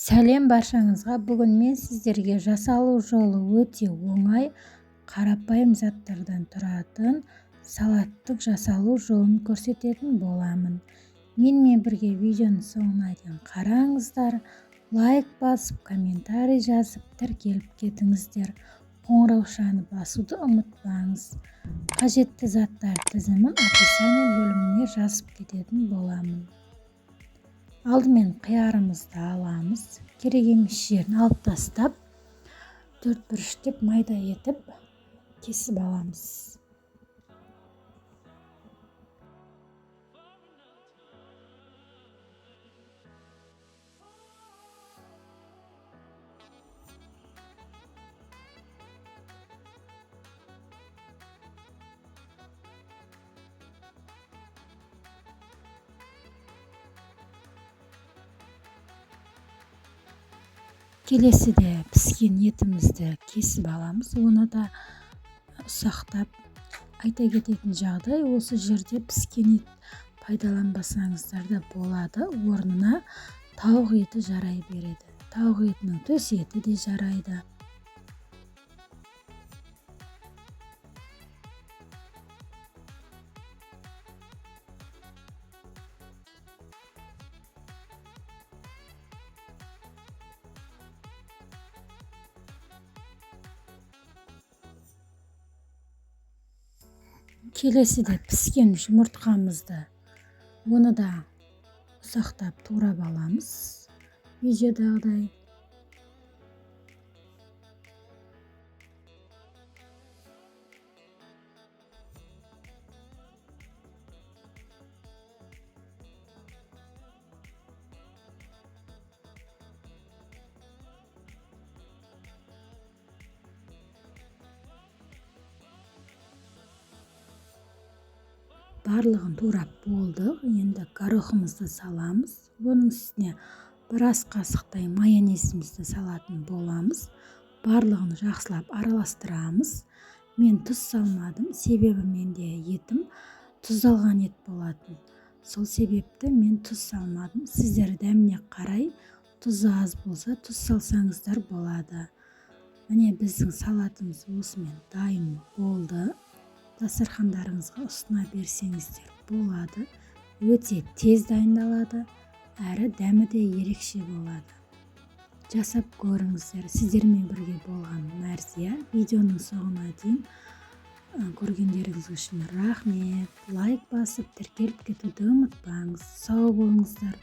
Сәлем баршаңызға! Бүгін мен сіздерге жасалу жолы өте оңай, қарапайым заттардан тұратын салаттың жасалу жолын көрсететін боламын. Менімен бірге видеоның соңына дейін қараңыздар, лайк басып, комментарий жазып, тіркеліп кетіңіздер. Қоңыраушаны басуды ұмытпаңыз. Қажетті заттар тізімін описание бөліміне жазып кететін боламын. Алдымен қиярымызды аламыз, керек емес жерін алып тастап, төрт бұрыштап майда етіп кесіп аламыз. Келесіде піскен етімізді кесіп аламыз, оны да ұсақтап. Айта кететін жағдай, осы жерде піскен ет пайдаланбасаңыздар да болады, орнына тауық еті жарай береді. Тауық етінің төс еті де жарайды. Келесіде піскен жұмыртқамызды, оны да ұсақтап турап аламыз видеодағыдай. Барлығын турап болдық. Енді горохымызды саламыз. Оның үстіне бір ас қасықтай майонезімізді салатын боламыз. Барлығын жақсылап араластырамыз. Мен тұз салмадым, себебі менде етім тұздалған ет болатын. Сол себепті мен тұз салмадым. Сіздер дәміне қарай тұзы аз болса, тұз салсаңыздар болады. Міне, біздің салатымыз осымен дайын болды. Дастархандарыңызға ұсына берсеңіздер болады. Өте тез дайындалады, әрі дәмі де ерекше болады. Жасап көріңіздер. Сіздермен бірге болған Мәрзия. Видеоның соңына дейін көргендеріңіз үшін рахмет. Лайк басып, тіркеліп кетуді ұмытпаңыз. Сау болыңыздар.